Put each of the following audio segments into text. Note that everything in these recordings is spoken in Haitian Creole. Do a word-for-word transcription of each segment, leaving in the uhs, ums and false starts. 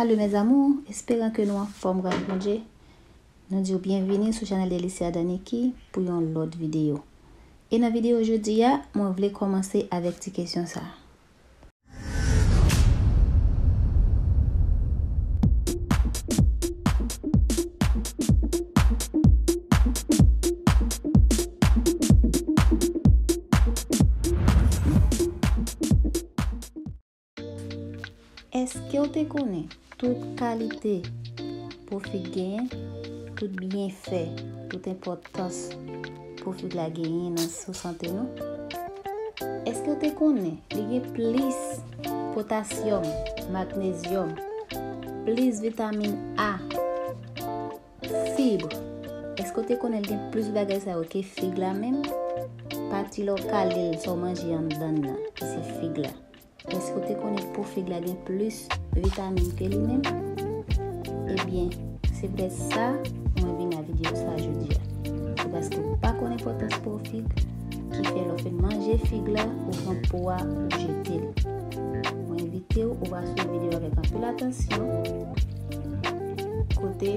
Salut mes amours, esperan ke nou anfòm gras Bondye. Nou di w byenvini sou chanèl Delicia Daniki pou yon lòt videyo. E nan videyo jodi a, mwen vle kòmanse avèk ti kesyon sa. Èske w te konnen tout kalite po fig genyen, tout byenfè, tout enpòtans po fig la genyen nan sou sante nou? Èske w te konnen li gen plis potasyòm, magnezyòm, plis vitamin A, fib? Èske w te konnen li gen plis bagay sa yo ke fig la menm? Pati lè w kale l, sa w manje anndan l nan, ki se fig la. Èske w te konnen po fig la gen plis vitamin ke li menm? Ebyen, se poutèt sa mwen vin a videyo sa jodi a. Se paske w pa konn enpòtans po fig ki fè lè w fin manje fig la, ou pran po a, ou jete l. Mwen envite w, ou va swiv videyo avèk anpil atansyon, kote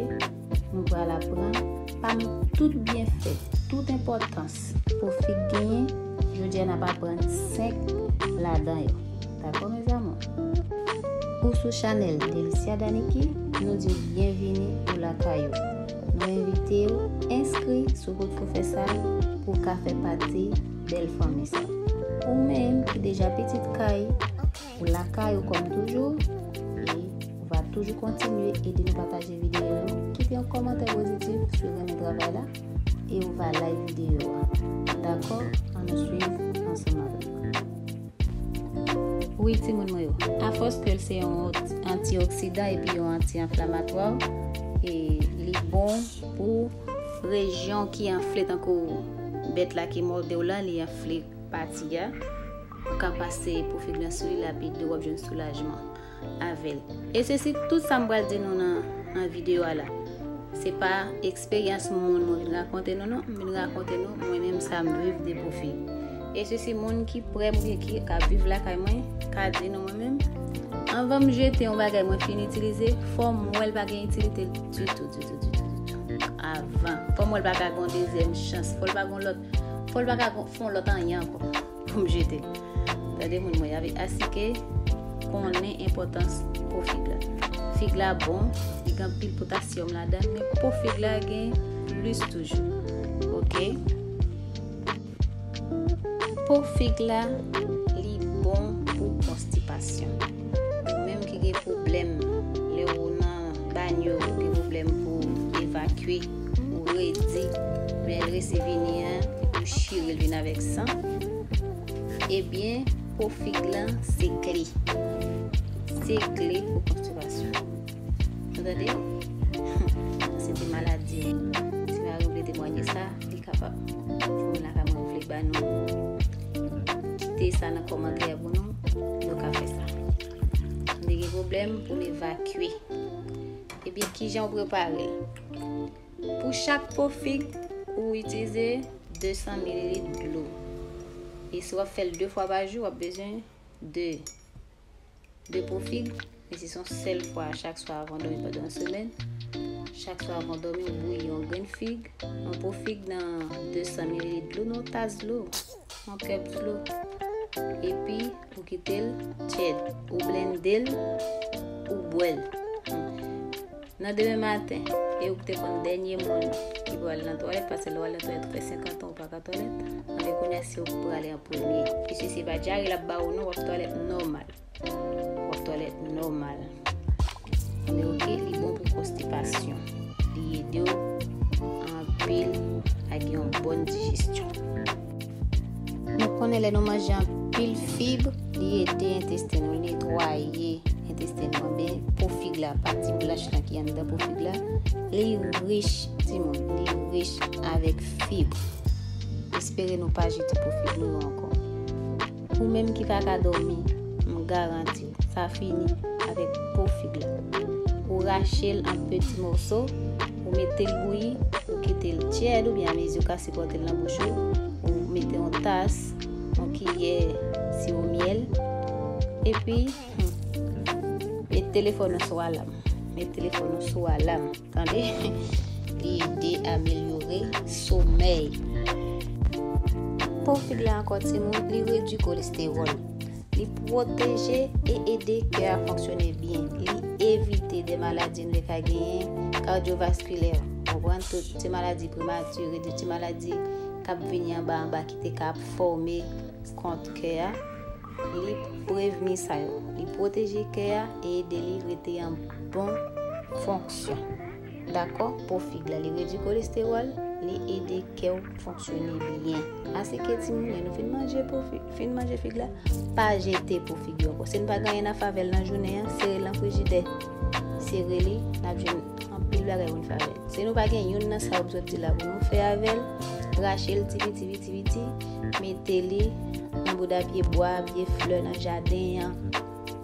nou pral aprann pami tout byenfè, tout enpòtans po fig genyen, jodi a n ap aprann senk ladan yo. Dakò, mes amours? Ou sou chanèl Delicia Daniki, nou di w byenvini ou lakay ou. Nou envite w enskri sou kout fofè sa pou w ka fè pati bèl fanmi sa. Ou menm ki deja pitit kay, ou lakay ou kòm toujou, e ou va toujou kontinye ede nou pataje videyo yo. Kite yon kòmantè pozitif si w renmen travay la e ou va like videyo a. Dakò? Ann nou swiv ansanm avè m. Wi, timoun mwen yo. Afòs ke l se yon ant-, antioksidan epi yon anti-enflamatwa, e li bon pou rejyon ki anfle, tankou bèt la ki mòde w lan, li anfle pati a. Ou ka pase po fig lan sou li, l ap ede w, w ap jwenn soulajman avè l. E sesi, tout sa m pral di nou nan, nan videyo a la, se pa eksperyans moun mwen vin rakonte nou, non. M vin rakonte nou mwen menm sa m viv de po fig. E sesi, moun ki prè m oubyen ki ka viv lakay mwen ka di nou mwen menm, anvan m jete yon bagay mwen fin itilize, fò m wè l pa gen itilite ditou, ditou, ditou, ditou. Avan, fò m wè l pa ka gen yon dezyèm chans, fò l pa gen yon lòt, fò l pa ka gen, fè yon lòt anyen ankò pou m jete. Tande moun mwen, y ave asike konnen enpòtans po fig la. Fig la bon, li gen anpil potasyòm ladan l, men po fig la gen plis toujou. Oke? Po fig la, li bon pou konstipasyon. Ou menm ki gen pwoblèm, lè ou nan banyo, ou gen pwoblèm pou evakye, ou redi, lè l resi vini an, ou chire l vin avèk san, ebyen, po fig lan se kle. Se kle pou konstipasyon. Nou tande? Se te maladi. Si mari w vle temwanye sa, li kapab. Si moun lakay mwen vle ba nou, kite sa nan kòmantè pou nou, nou ka fè sa. Nou gen pwoblèm pou n evakye. Ebyen, kijan w prepare l? Pou chak po fig, ou itilize de san mililit dlo. E si w ap fè l de fwa pa jou, w ap bezwen de, de po fig. Men si se yon sèl fwa, chak swa avan w dòmi pandan yon semèn, chak swa avan w dòmi, ou bouyi yon grenn fig, yon po fig nan de san mililit dlo, nan yon tas dlo, yon kèp dlo. Epi, ou kite l tyèd, ou blende l, ou bwè l. Nan demen maten, e ou ki te konn dènye moun ki pral nan twalèt, paske lè w al nan twalèt, ou fè senkant tan ou pa ka twalèt, anben kounye a se ou ki prale an premye. E si se pa dyare l ap ba ou non, w ap twalèt nòmal. W ap twalèt nòmal. Men oke, li bon pou konstipasyon. Li ede w anpil ak yon bòn dijestyon. Nou konnen lè nou manje anpil fib, li ede entesten nou, li netwaye entesten nou. Anben, po fig la, pati blanch lan ki anndan po fig la, li rich, timoun, li rich avèk fib. Espere nou pa jete po fig nou yo ankò. Ou menm ki pa ka dòmi, m garanti w, sa fini avèk po fig la. Ou rache l an peti moso, ou mete l bouyi, ou kite l tyèd oubyen amezi w ka sipòte l nan bouch ou, ou mete yon tas, yon kiyè siwo myèl, epi, hmm, met Telefòn ou sou alam. Met telefòn ou sou alam. Tande? Li ede amelyore somèy. Po fig la ankò, timoun, li redui kolestewòl. Li pwoteje e ede kè a fonksyone byen. Li evite de maladi nou te ka genyen kadyovaskilè. Konprann tout ti maladi prematire, de ti maladi k ap vini anba anba ki te ka ap fòme kont kè a. Li prevni sa yo. Li pwoteje kè a e ede li rete an bon fonksyon. Dakò? Po fig la, li redui kolestewòl, li ede kè w fonksyone byen. Asike timoun, lè nou fin manje po fi-, fin manje fig la, pa jete po fig yo ankò. Si n pa gen anyen n ap fè avè l nan jounen an, sere l nan frijidè. Sere li, n ap jwenn anpil bagay pou n fè avè l. Si nou pa gen youn nan sa yo m sot di la pou nou fè avè l, rache l ti piti, piti, piti, mete li nan bouda pye bwa, pye flè nan jaden an.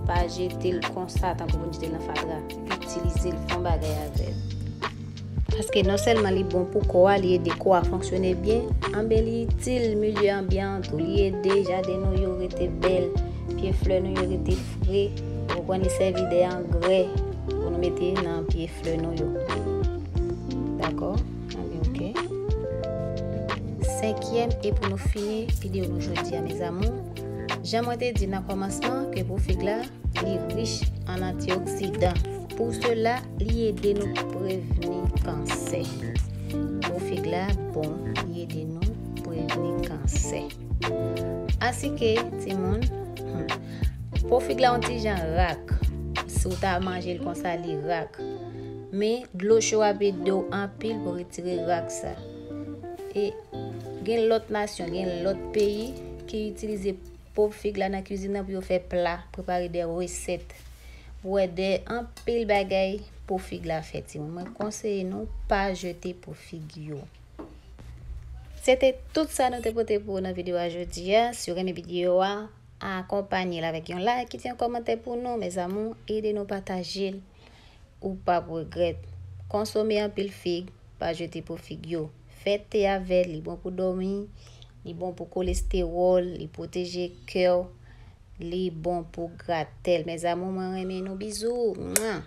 Pa jete l konsa tankou pou n jete l nan fatra. Itilize l, fè yon bagay avè l. Paske non sèlman li bon pou kò a, li ede kò a fonksyone byen, anben li itil milye anbyan an tou. Li ede jaden nou yo rete bèl, pye flè nou yo rete fre. Ou konprann, li sèvi de angrè pou nou mete nan pye flè nou yo. Dakò? Anben, oke. Senkyèm, e pou nou fini videyo nou jodi a, mes amours, jan mwen te di nan kòmansman, ke po fig la, li rich an antioksidan. Pou sela, li ede nou prevni kansè. Po fig la bon, li ede nou prevni kansè. Asike, timoun, hmm, po fig la yon ti jan rak. Si w ta manje l konsa, li rak. Men, dlo cho ap ede w anpil pou retire rak sa. E gen lòt nasyon, gen lòt peyi ki itilize po fig la nan kizin nan pou yo fè pla, prepare de resèt. Ou wè de anpil bagay po fig la fè, timoun. Mwen konseye nou pa jete po fig yo. Se te tout sa nou te pote pou ou nan videyo a jodi a. Si w renmen videyo a, akonpanye l avèk yon like, kite yon kòmantè pou nou, mes amours, ede nou pataje l. Ou p ap regrèt. Konsome anpil fig, pa jete po fig yo. Fè te avè l, li bon pou dòmi, li bon pou kolestewòl, li pwoteje kè w, li bon pou gratèl. Mes amours, mwen renmen nou, bizou. Mwa.